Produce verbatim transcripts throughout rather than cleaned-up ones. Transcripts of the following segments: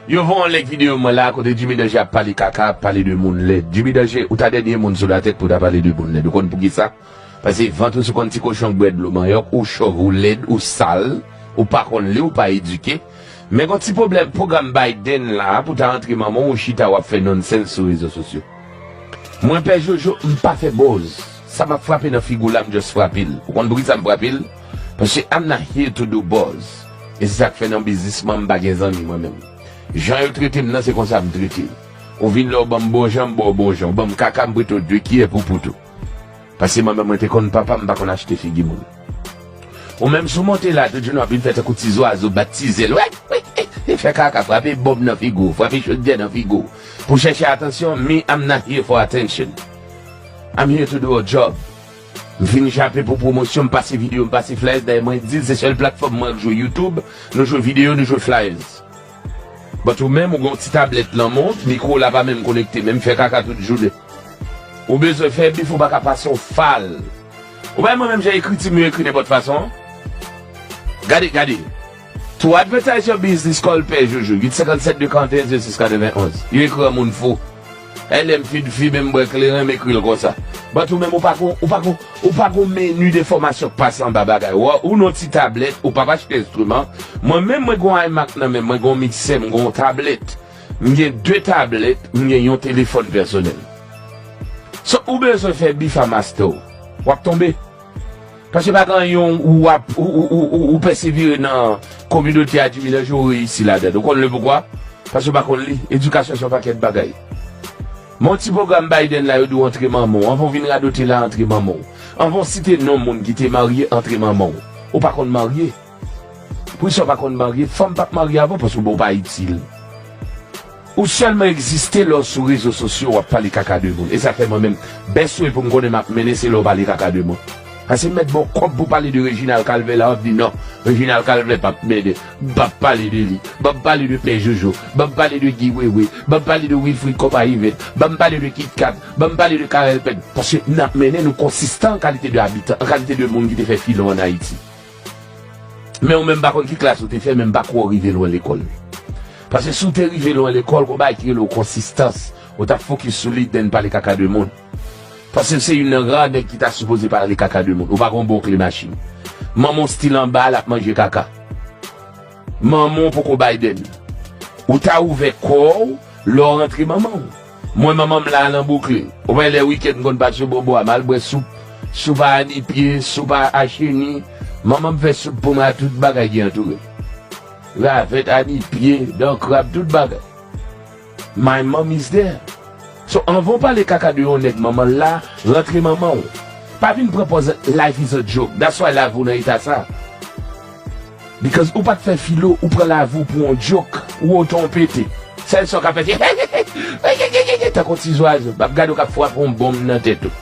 Yo voye yon link videyo mwen la kote Jimmy Danger ap pale kaka, ap pale de moun lèd. Jimmy Danger, ou ta dènye moun sou latè pou ta pale de moun lèd. Ou konn poukisa? Paske vant ou sou konn ti kochon k bwè dlo manyòk, ou chòv, ou lèd, ou sal, ou pa konn li, ou pa edike. Men gon ti pwoblèm, pwogram Biden la, pou ta antre manman w, ou chita w ap fè nonsens sou rezo sosyo. Mwen, Pè Jojo, m pa fè buzz. Sa m ap frape nan figi w la, m just frape l. Ou konn poukisa m frape l? Paske I'm not here to do buzz. E se sa k fè nan biznis mwen, m pa gen zanmi mwen menm. Jan yo trete m nan, se konsa m trete yo. Ou vin la, ou ban m bon jan, m ba w bon jan. Ou ban m kaka, m prete w de kiyè poupou tou. Paske mwen menm, mwen te konn papa m, m pa konn achte figi moun. Ou menm, si w monte la, tout jounen w ap vin fè tankou ti zwazo, bat ti zèl. Wè, wè, wè, e fè kaka, frape bonm nan figi w, frape chodyè nan figi w. Pou chèche atansyon, me, I'm not here for attention. I'm here to do a job. M fin chape pou pwomosyon, m pase videyo, m pase flyers. Dayè, mwen di l, se sèl platfòm mwen k jwe YouTube, nou jwe videyo, nou jwe flyers. But ou menm, ou gon ti tablèt nan men w, mikwo w la pa menm konekte, menm fè kaka tout jounen. Ou bezwen fè bif, ou pa ka pase yon fal. Ou pa wè mwen menm jan ekriti m yo ekri nenpòt fason an? Gade, gade. To advertise your business, call Pè Jojo, uit senkann sèt de karant e en zewo sis katrevenn onz. Yo ekri an moun fou. Lè m fin fimen, m bwè kleren, m ekri l konsa. But ou menm, ou pa gon, ou pa gon, ou pa gon meni de fòmasyon k pase anba bagay. Ou, ou nan ti tablèt, ou p ap achte enstriman. Mwen menm, mwen gon iMac nan men m, mwen gon miksè, m gon tablèt. M gen de tablèt, m gen yon telefòn pèsonèl. So, ou bezwen fè bif a master w, w ap tonbe. Paske pa gen anyen ou ap, ou, ou, ou, ou, ou pèsevere nan kominote a Jimmy Danger, ou reyisi ladan l. Ou konn le poukwa? Paske w pa konn li. Edikasyon se yon pakèt bagay. Men yon ti pwogram Biden la, yo di w antre manman w. Anvan w vin radote la, antre manman w. Anvan w site non moun ki te marye, antre manman w. Ou pa konn marye. Poukisa w pa konn marye? Fanm p ap marye avè w paske w pa itil. Ou sèlman egziste lè w sou rezo sosyo, w ap pale kaka de moun. E sa fè mwen menm, bèswe pou m konnen m ap mennen, se lè w pale kaka de moun. Paske m mèt ba w kòb pou pale de Reginald Calvert la, w ap di non, Reginald Calvert p ap mennen, m p ap pale de li. Ban m pale de Pè Jojo, ban m pale de Guy Wewe, ban m pale de Wilfrid Konpayi Vèt, ban m pale de Kit Kat, ban m pale de Karèl Pèn. Paske n ap mennen, nou konsistan an kalite de abitan, an kalite de moun ki te fè filon ann Ayiti. Men ou menm, m pa konn ki klas ou te fè, men m pa kwè w rive lwen lekòl. Paske si w te rive lwen lekòl, gon bagay ki rele w konsistans, ou t ap fokis sou li, then pale kaka de moun. Paske w se youn nan ra nèg ki ta sipoze pale kaka de moun. Ou pa gon bon kle machin. Manman w still anba a, l ap manje kaka. Manman w poko Biden. Ou ta ouvè kò w lè w rantre manman w. Mwen, manman m la nan Brooklyn. Ou wè lè wikenn m konn pase bò bò a, m al bwè soup. Soup a anipye, soup a acheni. Manman m fè soup pou mwen a tout bagay ki antoure m. Ravèt, anipye, dan krab, tout bagay. My mom is there. So, anvan w pale kaka de yon nèg manman l la, rantre manman w. Pa vin pran pòz life is a joke. That's why lavi w nan eta sa. Because ou pa t fè filo, ou pran lavi w pou yon joke, ou oto w pete. Sèl sa w ka fè se tankou ti zwazo, m ap gade w k ap frape yon bonm nan tèt ou.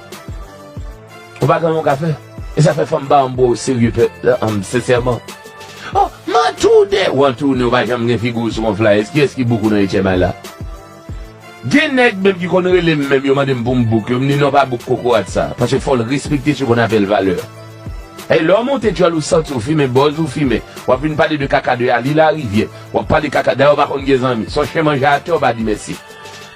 Ou pa gen anyen w ka fè. E sa fè fò m pa anbo w serye pèp, um, sensèman. Oh, m an tounen, w an tounen, ou pa janm gen figi w sou yon flyers. Kiyès ki book ou nan H M I la? Gen nèg menm ki konn rele m menm, yo mande m pou m book yo, m di non, pa book kokorat sa, paske fò l respekte ce qu'on appelle valeur. E lè w monte djòl ou santi w fimen, bòz ou fimen, w ap vin pale de kaka de Ali Larivyè, w ap pale kaka, dayè w pa konn gen zanmi, se yon chen manje atè, w pa di mèsi.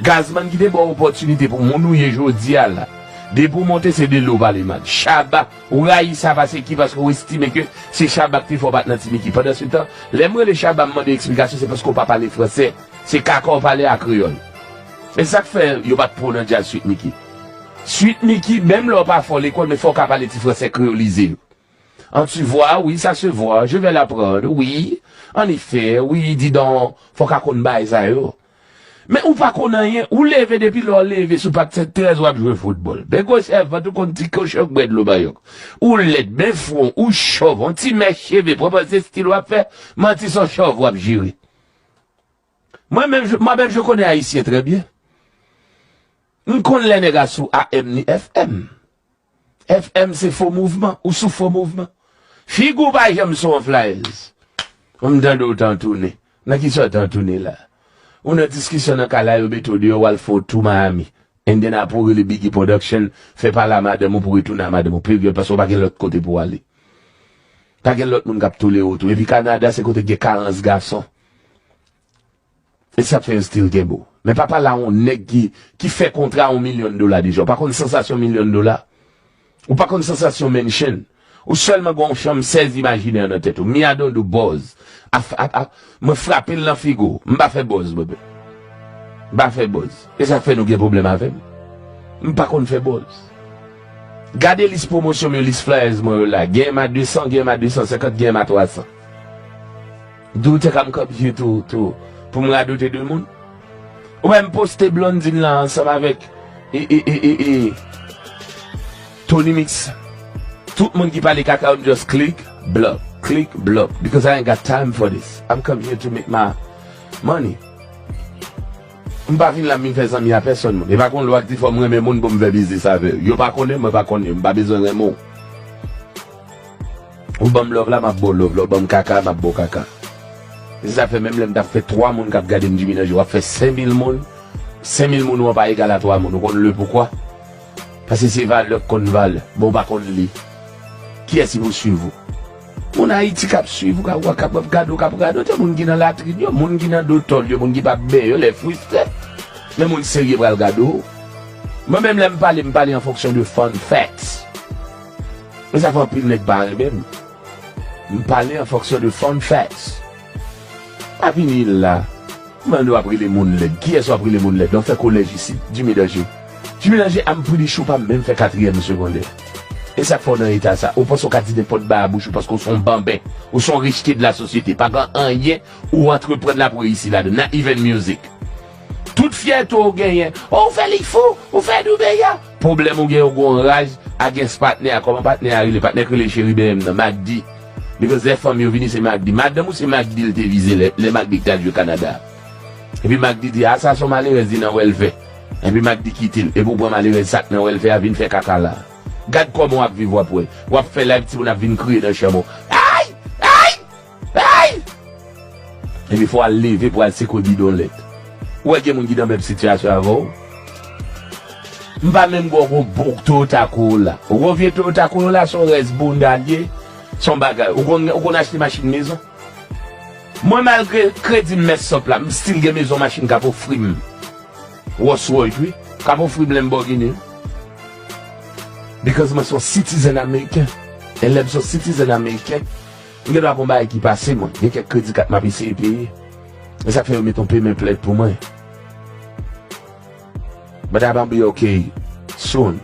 Gazman ki te ba w opòtinite pou moun ou ye jodi a la, depi w monte se de li w pale mal. Shabba, ou rayi sa paske ki? Paske w estime ke se Shabba ki te fè w pa t nan Ti Miki. Pandansetan, lè m rele Shabba m mande eksplikasyon, se paske w pa pale fransè. Se kaka w pale a kreyòl. E sa k fè yo pa t pran w nan djaz Sweet Micky. Sweet Micky, menm lè w pa fò lekòl, men fò w ka pale ti fransè kreyolize yo. An tu vois, oui, ça se voit, je vais l'apprendre, oui, en effet, oui, dis donc, fò w ka konn bagay sa yo. Men ou pa konn anyen, ou leve depi lè w leve sou Pak Sent Trèz, w ap jwe foutbòl. Men gwo chèf, an tou konn ti kochon k bwè dlo manyòk. Ou lèd, men fwon, ou chòv, yon ti mèch cheve, pran pòz se stil w ap fè, manti se yon chòv w ap jere. Mwen menm, je, moi-même, je connais Haïtien très bien. M konn lè nèg a sou A M ni F M. F M se fo mouvman, ou sou fo mouvman. Figi w pa janm sou yon flyers. Ou m tande w tantounen. Nan kisa w tantounen la? Ou nan diskisyon nan kay la, yo mete w deyò, w al fè yon tou Miami. And then apre w rele Biggie Production, fè pale a madanm ou pou retounen a madanm ou, peryòd, paske w pa gen lòt kote pou w ale. Pa gen lòt moun k ap tolere w tou. Epi Kanada, se kote k gen karans gason. E sa fè yo still gen bo. Men pa pale a yon nèg ki, ki fè kontra yon milyon dola deja. Ou pa konn sansasyon milyon dola. Ou pa konn sansasyon mansion. Ou sèlman gen yon chanm sèz imajinè nan tèt ou. Mi adon do buzz. A, a, a, mwen frape l nan figo. M pa fè buzz, bebe. M pa fè buzz. E sa fè nou gen pwoblèm avè m. M pa konn fè buzz. Gade lis pwomosyon m yo, lis flyers mwen yo la. Gen m a de san, gen m a de san senkant, gen m a twa san. Do you think I'm coming here to, to, pou m radote de moun? Ou wè m poste Blondine la ansanm avèk e, e, e, e, e, Tony Mix. Tout moun ki pale kaka yo, m just click, block, click, block. Because I ain't got time for this. I'm come here to make my money. M pa vin la m vin fè zanmi a pèsonn moun. E pa gon lwa ki di fò m renmen moun pou m fè biznis avè yo. Yo pa konnen, mwen pa konnen. M pa bezwen renmen w. Ou ban m love la, m ap ba w love la. Ou ban m kaka, m ap ba w kaka. Se sa fè menm lè m t ap fè twa moun k ap gade m Jimmy Danje, w ap fè senk mil moun. Senk mil moun ou an pa egal a twa moun. Ou konn le poukwa? Paske se valè k konn valè. Bon, ou pa konn li. Kiyès ki pou swiv ou? Moun Ayiti k ap swiv ou, k ap, k ap gade w, k ap radote, moun ki nan latrin yo, moun ki nan do tòl yo, moun ki p ap benyen yo, lè fristre. Men moun serye pral gade w. Mwen menm lè m pale, m pale an fonksyon de fun facts. E sa fè anpil nèg pa renmen m. M pale an fonksyon de fun facts. Pa vini la. Mande w ap rele moun lèd. Kiyès w ap rele moun lèd? Lè w fè kolèj isit, Jimmy Danje. Jimmy Danje, I'm pretty sure pa menm fè katriyèm segondè. E sa k fè w nan eta sa. Ou panse w ka di nenpòt bagay a bouch ou paske w se yon banben. Ou se yon rejte de la sosyete. Pa gen anyen ou antreprann la pou reyisi ladan. Not even music. Tout fyète w genyen. Oh, ou fè Li Fou, ou fè Doubeya. Pwoblèm ou gen, ou gen yon raj against patnè a. Kòman patnè a rele? Patnè k rele Cheri B M nan, Magdi. Because lè fanm yo vini, se Magdi. Madanm ou se Magdi l te vize lè, lè Magdi k t al jwe Kanada. Epi Magdi di, "A, sa se yon malerèz, li nan wèlfè." Epi Magdi kite l. Epi ou pran malerèz sa k nan wèlfè a vin fè kaka la. Gad kòman w ap viv, w ap wè. W ap fè live, timoun ap vin kriye nan chanm ou. Ay! Ay! Ay! Epi fò w al leve pou al sekwe bidon lèt. Ou wè gen moun ki nan menm sitiyasyon avè w? M pa menm gwo gwo bon Toyota Corolla. Ou gwo vye Toyota Corolla se yon rès bounda l ye. Se yon bagay. Ou konn, ou konn achte machin mezon? Mwen malgre kredi m mess up la, m still gen mezon machin k ap ofri m. Rolls Royce wi. K ap ofri m Lamborghini. Because mwen se yon citizen ameriken. E lè m se yon citizen ameriken, m gen dwa gon bagay ki pase mwen. Gen kèk kredi kat m ap eseye peye. E sa k fè yo met yon payment plan pou mwen. But I'm gonna be okay soon.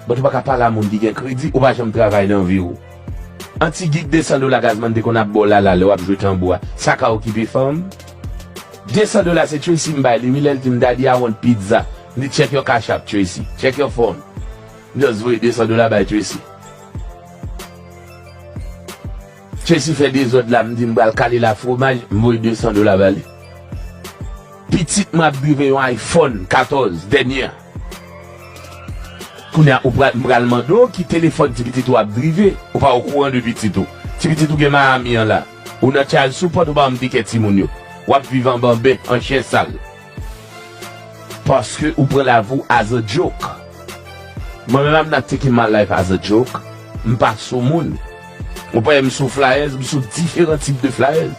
But ou pa ka pale a moun ki gen kredi, ou pa janm travay nan vi w. An ti gig de san dola Gazman te konn ap ba w lala lè w ap jwe tanbou a. Sa ka okipe fanm? De san dola se Tracy m bay li wi, lè l di m, "Daddy, I want pizza." M di, "Check your Cash App, Tracy. Check your phone." M just voye de san dola bay Tracy. Tracy fè dezòd la, m di m pral kale la fwomaj, m voye de san dola ba li. Pitit mwen ap drive yon iPhone katòz dènye a. Kounye a, ou pral, m pral mande w ki telefòn ti pitit ou ap drive. Ou pa okouran de pitit ou. Ti pitit ou gen Miami an la. Ou nan child support, ou pa ban m tikè timoun yo. W ap viv an banben, an chen sal. Paske ou pran lavi w as a joke. Mwen menm, I'm not taking my life as a joke. M pa sou moun. Ou pa wè m sou flyers, m sou diferan tip de flyers.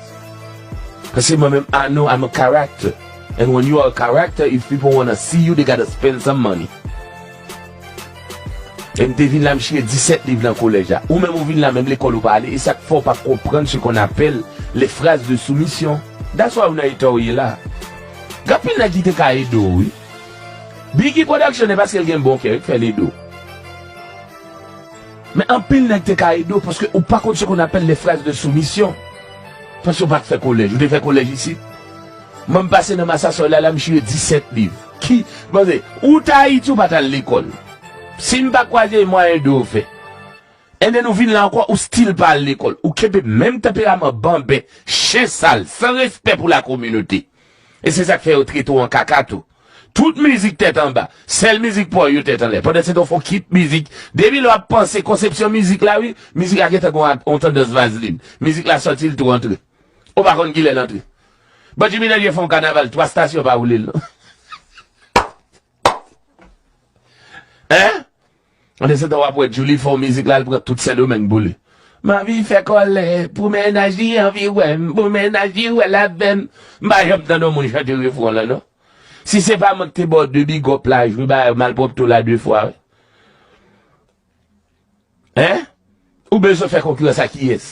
Paske mwen menm, I know I'm a character. And when you are a character, if people wanna see you, they gotta spend some money. E m te vin la, m chire disèt liv nan kolèj la. Ou menm ou vin la, menm lekòl ou pa ale. E sa k fè w pa konprann ce qu'on appelle les phrases de soumission. That's why ou nan eta w ye la. Gen anpil nèg ki te ka ede w, wi. Biggie Production, e paske l gen bon kè, wi, k fè l ede w. Men anpil nèg te ka ede w paske ou pa konn ce qu'on appelle les phrases de soumission. Paske ou pa t fè kolèj. Ou te fè kolèj isit? Mwen, m pase nan Massasoit la, la, m chire disèt liv. Ki, panse, ou t Ayiti, ou pa t al lekòl. Si m pa kwaze mwayen de w fè. And then ou vin la ankò, ou still pa al lekòl. Ou kenbe menm tanperaman banben, chen sal, san respè pou lakominote. E se sa k fè yo trete w an kaka tou. Tout mizik tèt anba. Sèl mizik pa w yo tèt anlè. Pandan se tan w fè w kit mizik. Depi lè w ap panse konsepsyon mizik la, wi, mizik la gentan gon yon tandans vazlin. Mizik la sòti, l tou antre. Ou pa konn kilè l antre. Bon, Jimmy Danje fè yon kanaval, twa stasyon pa woule l, non. Hein? Pandan se tan w ap wè Djouly fè yon mizik la, l pran tout Sendomeng pou li. M anvi fè kòlè pou mennaj li anvi wè m, pou mennaj li wè l avè m. M pa janm tande yon moun chante refren lan, non. Si se pa mwen ki te ba w de bigòp la, jwe bagay malpwòpte w la de fwa, wi. Hein? Ou bezwen fè konkirans a kiyès?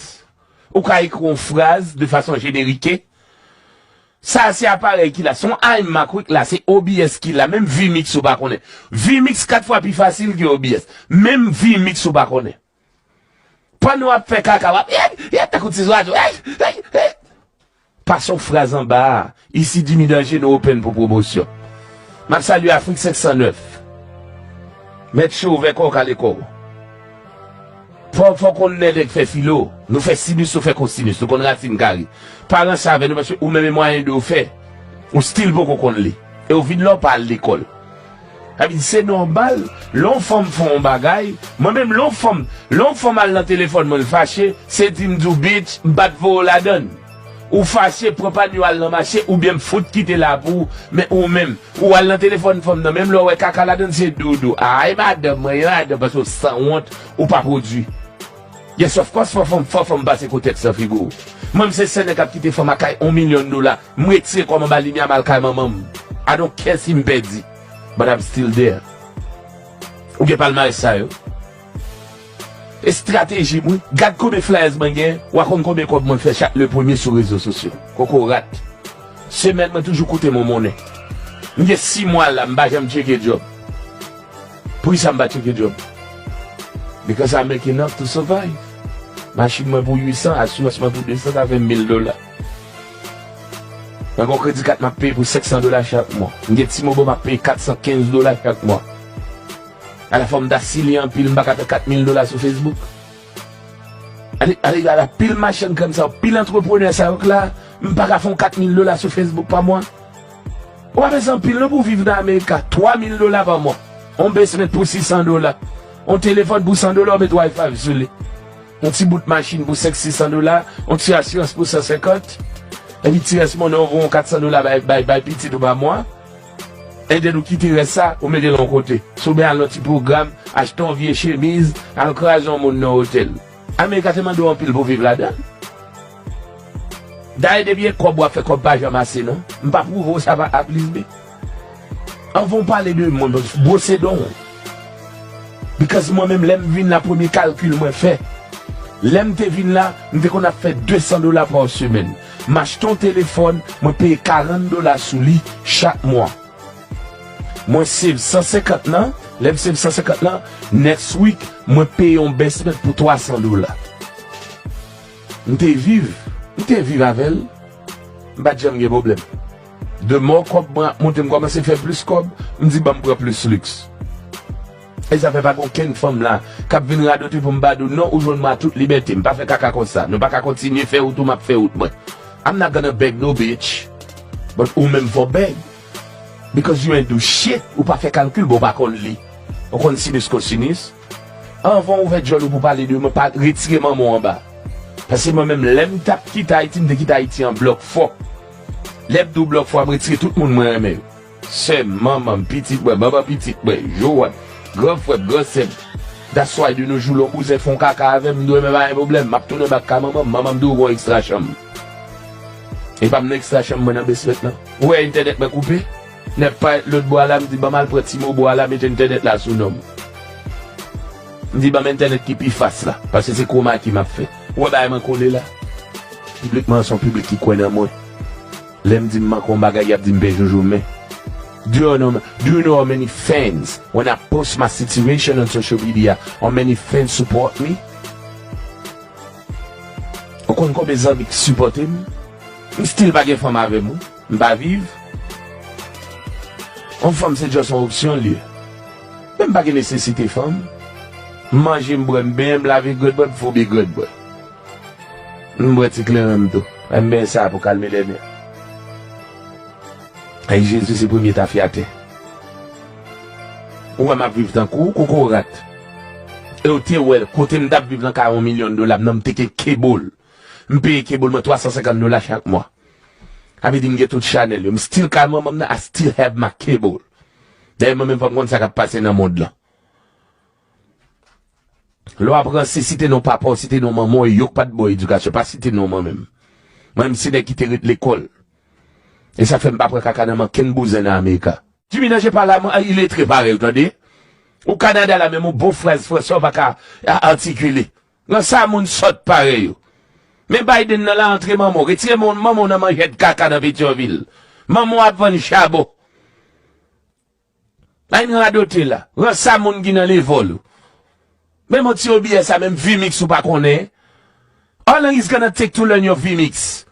Ou ka ekri yon fraz de fason jenerike. Sa se aparèy ki la, se yon iMac wi ki la, se O B S ki la, menm Vmix ou pa konnen. Vmix kat fwa pi fasil ke O B S. Menm Vmix ou pa konnen. Pandan w ap fè kaka, w ap, hey, hey, tankou ti zwazo, hey, hey, hey. Pase yon fraz anba a. Isi Jimmy Danje, nou open pou pwomosyon. M ap salye Afrik senk san nèf. Mèt cho ouvè kò w, kale kò w. Fò, fò konn nèg fè filo. Nou fè sinus, nou fè kosinus. Nou konn rasin kare. Paran sa avè nou, paske ou menm e mwayen de w fè. Ou still poko konn li. E ou vin la, ou pa al lekòl. Sa vle di se nòmal, lè yon fanm fè yon bagay, mwen menm lè yon fanm, lè yon fanm al nan telefòn mwen, l fache, se di m di w, bitch, m pa t voye w ladann. Ou fache, pran panye w al nan mache, oubyen m fout kite la pou ou, men ou menm, ou al nan telefòn fanm nan, menm lè w wè kaka ladann, se doudou. Ay, madanm mwen, e madanm, paske w sanwont, ou pa pwodui. Yes, of course, fò fanm, fò fanm pase kotèks nan figi w. Mwen, m se sèl nèg k ap kite fanm ak kay yon milyon dola. M retire kò m anba limyè, m al kay manman m. I don't care si m pèdi. But I'm still there. Ou gen palmarès sa yo? Estrateji m, wi. Gad konbyen flyers mwen gen, w a konn konbyen kòb mwen fè chak le premye sou rezo sosyo. Kokorat. Semèn mwen toujou koute m yon monnen. M gen sis mwa la, m pa janm tcheke djòb. Poukisa m pa tcheke djòb? Because I make enough to survive. Machin mwen pou uit san, asirans mwen pou de san, sa fè mil dola. Mwen gen yon kredi kat m ap peye pou senk san dola chak mwa. M gen T-Mobile m ap peye kat san kenz dola chak mwa. Alafwa m ta silye anpil, m pa ka fè kat mil dola sou Facebook. Ale, ale, gade pil machann krèm sa yo, pil antreprenè sa yo k la, m pa ka fè yon kat mil dola sou Facebook pa mwa. Ou pa bezwen anpil non pou w viv nan Amerika. Twa mil dola pa mwa. On basement pou sis san dola. On telefòn pou san dola, ou met Wi-Fi sou li. On ti bout machin pou senk, sis san dola. On ti asirans pou san senkant. Epi ti rès monnen, ou voye on kat san dola bay, bay, bay pitit ou pa mwa. And then ou kite rès sa, ou mete l on kote. Si w byen al nan ti pwogram, achte on vye chemiz, al kraze on moun nan otèl. Amerika te mande w anpil pou w viv ladan l. Dayè, depi e kòb w ap fè, kòb pa janm ase, non. M pa pwouve w sa pa A plis B. Anvan w pale de mwen, bwose don w. Because mwen menm, lè m vin la, premye kalkil mwen fè, lè m te vin la, m te konn ap fè de san dola pa semèn. M achte yon telefòn, mwen peye karant dola sou li chak mwa. Mwen save san senkant lan, lè m save san senkant lan, next week, mwen peye yon basement pou twa san dola. M te viv, m te viv avè l, m pa t janm gen pwoblèm. The more kòb mwen ap monte, m kòmanse fè plis kòb, m di ban m pran plis luks. E sa fè pa gen okenn fanm la k ap vin radote pou m ba nou non, ou jwenn mwen a tout libète. M pa fè kaka konsa. Nou pa ka kontinye fè wout ou, m ap fè wout mwen. I'm not gonna beg no bitch. But ou menm fò beg. Because you ain't do shit. Ou pa fè kalkil, bon, ou pa konn li. Ou konn sinus kosinis. Anvan w ouvè djòl ou pou pale de mwen, pa retire manman w anba. Paske mwen menm, lè m t ap kite Ayiti, m te kite Ayiti an blòk fò. Lè m di w blòk fò a, m retire tout moun mwen renmen yo. Sè m, manman m, pitit mwen, manman pitit mwen, Joanne, gran frè m, gran sè m. That's why de nos jours, lè yon bouzen fè yon kaka avè m, m di w, men pa gen pwoblèm, m ap tounen bak ka manman m, manman m di w gon ekstra chanm. E pa m nan ekstra chanm mwen nan basement lan. Ou wè entènèt mwen koupe? Nèg parèt lòt bò a la, m di ban m al pran T-Mobile a la, met entènèt la sou non m. M di ban m entènèt ki pi fast la, paske se Chroma ki m ap fè. Ou wè bagay mwen kole la? Piblik mwen an se yon piblik ki kwè nan mwen. Lè m di m manke yon bagay, y ap di m byen joujou, men. Do you know, do you know how many fans, when I post my situation on social media, how many fans support me? Ou konn konbyen zanmi ki sipòte m? M still pa gen fanm avè m, wi. M pa viv. Yon fanm se just yon opsyon l ye. Men m pa gen nesesite fanm. M manje, m bwè, m benyen, m lave grèt mwen, m foube grèt mwen. M bwè ti kleren m tou. M benyen sa pou kalme lè nè. Ay, Jezi se premye tafyatè. Ou wè m ap viv tankou kokorat. E w te wè kote m t ap viv nan kay yon milyon dola, m nan m te gen cable. M peye cable mwen twa san senkant dola chak mwa. Sa vle di m gen tout chanèl yo. M still kay manman m nan, I still have my cable. Dayè mwen menm fò m konn sa k ap pase nan mond lan. Lè w ap ranse, site non papa w, site non manman w, e yo k pa t ba w edikasyon, pa site non mwen menm. Mwen menm se nèg ki te ret lekòl. E sa fè m pa pran kaka nan men kenn bouzen nan Amerika. Jimmy Danje pa la, mwen, iletre parèy ou, tande. Ou Kanada la menm, yon bon fraz fransè ou pa ka a- atikile. Nan sa moun sòt parèy ou. Men Biden nan la antre manman w. Retire mon- manman w nan manjèt kaka nan Petyonvil. Manman w ap vann chabon. Ay n radote la. Ransa moun ki nan levòl ou. Menm yon ti obiyè sa menm vimix ou pa konnen. How long it's gonna take to learn your vimix?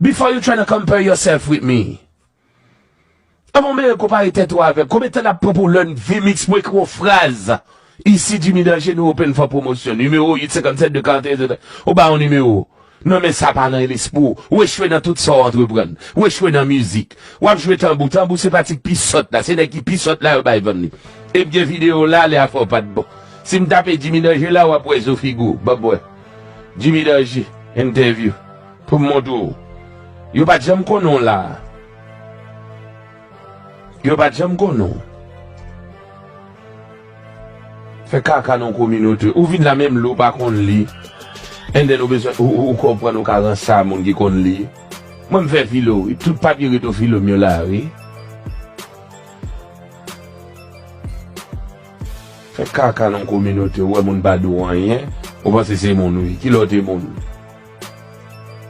Before you tryna compare yourself with me. Anvan w mele konpare tèt ou avè m, konbyen tan l ap pran pou w learn vimix pou ekri yon fraz? Isi Jimmy Danje, nou open for promotion. Nimewo uit senkannsèt de karanteyen zero. Ou ba yon nimewo. Non, men sa pa nan lespri w. Ou echwe nan tout sa w antreprann. Ou echwe nan mizik. W ap jwe tanbou. Tanbou se pratik pi sòt la. Se nèg ki pi sòt la yo bay vann li. Ebyen videyo la, lè afè w pa t bon. Si m tape Jimmy Danje la, w ap wè zo figi w. Ban m wè. Jimmy Danje, entèvyou. Pou m montre w. Yo pa t janm konnen w la. Yo pa t janm konnen w. Fè kaka nan yon kominote. Ou vin la menm lè w pa konn li. And then ou bezwen, ou, ou, ou konprann ou ka ranse a moun ki konn li. Mwen m fè filo, wi. Tout papye reto filo m yo la, wi. Fè kaka nan yon kominote, ou wè moun pa di w anyen, ou panse se moun, wi. Kilè w te moun?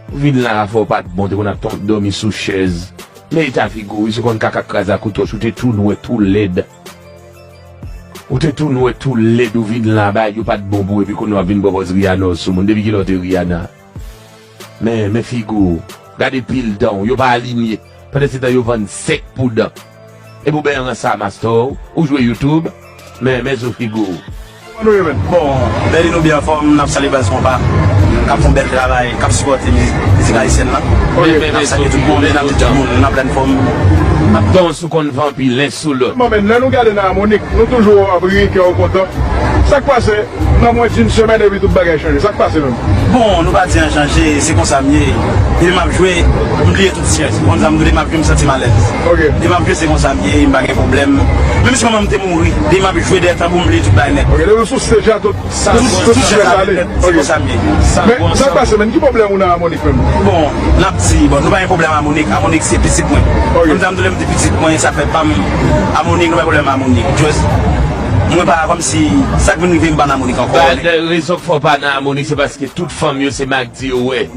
Ou vin la, afè w pa t bon, te konn ap ton- dòmi sou chèz. Men eta figi w, wi, se konn kaka k kraze ak ou tòch, ou te tou nwè, tou lèd. Ou te tou nwè, tou lèd, ou vin la, bagay yo pa t bon pou ou, epi kounye a w ap vin pran pòz Rihanna sou moun. Depi kilè w te Rihanna? Men, men figi w. Gade pil dan w, yo pa alinye. Pandan se tan yo vann sèk pou dan. Epi w benyen ranse a mastò w, ou jwe YouTube, men, men zo figi w. Kòman nou ye, menn? Bon, Berlin, nou byen anfòm, n ap salye baz konpa, k ap fè yon bèl travay, k ap sipòte mizik, mizik ayisyèn nan. Ok. N ap salye tout moun, n ap di tout moun, n ap la anfòm. Don sou konn vanpi, len sou lòt. Bon, menn, lè nou gade nan Amonik, nou toujou ap ri, kè w kontan. Sa k pase? Nan mwens d'une semaine epi tout bagay chanje. Sa k pase menm? Bon, nou pa di an chanje, se konsa m ye. Depi m ap jwe, m bliye tout strès. Konn sa m di w, depi m ap jwe, m santi m alèz. Ok. Depi m ap jwe, se konsa m ye, m pa gen pwoblèm. Menm si manman m te mouri, depi m ap jwe dèyè tanbou, m bliye tout bagay nèt. Ok, depi w sou stage la, tout, tout, tout strès ale. Ok. Se konsa m ye. Men, sa k pase menm? Ki pwoblèm ou nan Amonik menm? Bon, n ap di, bon, nou pa gen pwoblèm Amonik. Amonik se pitit mwen. Ok. Konn sa m di w, lè m di pitit mwen, sa fè pa m Amonik, nou pa gen pwoblèm Amonik. Just, mwen pa kòmsi, sa k vin rive m pa nan Amonik ankò. Ba, de rezon k fè w pa nan Amonik, se paske tout fanm yo se Magdi yo wè.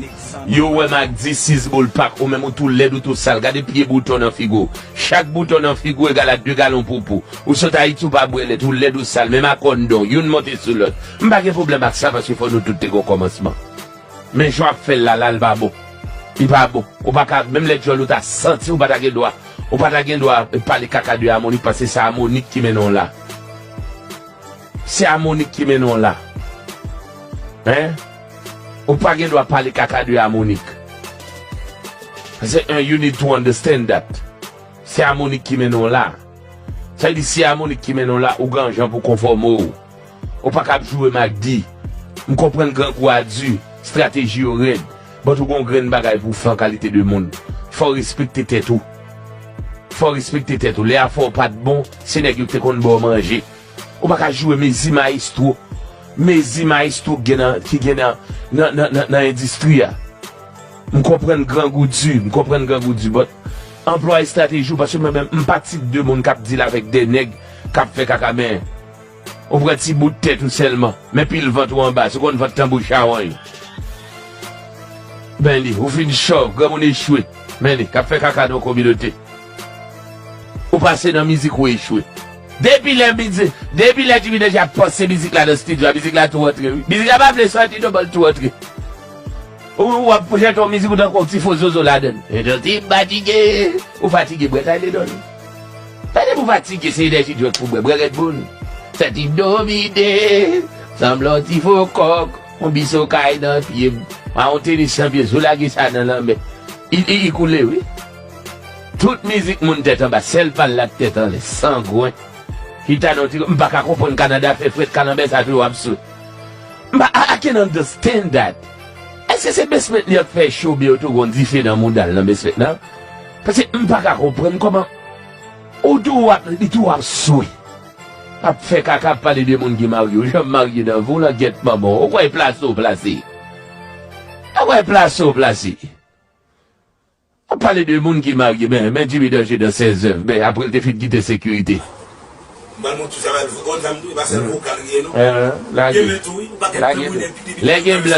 Yo wè Magdi, sis boul pak, ou menm ou tou lèd, ou tou sal. Gade pye bouton nan figi w. Chak bouton nan figi w egal a de galon poupou. Ou sot Ayiti, ou pa bwè lèt, ou lèd, ou sal. Menm a kòndon, youn monte sou lòt. M pa gen pwoblèm ak sa, paske fò nou tout te gen yon kòmansman. Men jan w ap fè l la, la, l pa bon. Li pa bon. Ou pa ka, menm lè djòl ou ta santi, ou pa ta gen dwa. Ou pa ta gen dwa pale kaka de Amonik, paske se Amonik ki mennen w la. Se Amonik ki mennen w la. Hein? Ou pa gen dwa pale kaka de Amonik. Paske, un, you need to understand that. Se Amonik ki mennen w la. Sa vle di, si Amonik ki mennen w la, ou gen jan pou konfòme w. Ou pa ka ap joure Magdi. M konprann grangou a di, estrateji yo rèd. But ou gon grenn bagay pou w fè an kalite de moun. Fò w respekte tèt ou. Fò w respekte tèt ou. Lè afè w pa t bon, se nèg yo ki te konn ba w manje. Ou pa ka joure mezi mayestwo. Mezi mayestwo ki gen nan, ki gen nan, nan, nan, nan, nan endistri a. M konprann grangou di, m konprann grangou di, but anplwaye estrateji w, paske mwen menm, m pa tip de moun k ap deal avèk de nèg k ap fè kaka, men ou pran ti bout tèt ou sèlman, men pil vant ou anba, se konn vant tanbou chawony. Men li, ou fin chòv, granmoun echwe. Men li, k ap fè kaka nan yon kominote. Ou pase nan mizik, ou echwe. Depi lè mizik, depi lè Jimmy Danje ap panse mizik la nan estidyo a, mizik la tou rantre, wi. Mizik la pa vle sòti non, ban l tou rantre. Ou, w ap jete yon mizik, ou tankou yon ti fo zozo ladan l. Etan ti m fatige, ou fatige, bwè sa dedan l. Pa depi w fatige, se enèji dwòg pou bwè, bwè Red Bull. Santi m domine, sanble yon ti fo kòk, yon biso kay nan pye m. Mwen yon tenis nan pye, sou lage sa nan lanmè. I, i, i koule, wi. Tout mizik moun tèt anba, sèl pa l la k tèt anlè, sangwen. Chita nan ti, m pa ka konprann Kanada fè frèt, kalanbè sa tou w ap swe. M pa, I, I can't understand that. Èske se basement li ap fè cho oubyen yo tou gon dife nan mouda l nan basement nan? Paske m pa ka konprann kòman ou tou w ap, li tou w ap swe. Ap fè kaka, ap pale de moun ki marye. Ou janm marye nan vi w, langyèt manman w. Ou kwè plase w plase? Ou kwè plase w plase? Ap pale de moun ki marye, men, men Jimmy Danje dans ses œuvres, men apre l te fin kite sekirite. Mwen montre sa, mwen konn sa m tou, e pa sèl vokal li ye non. Gen men tou wi, ou pa gen lè gen blan.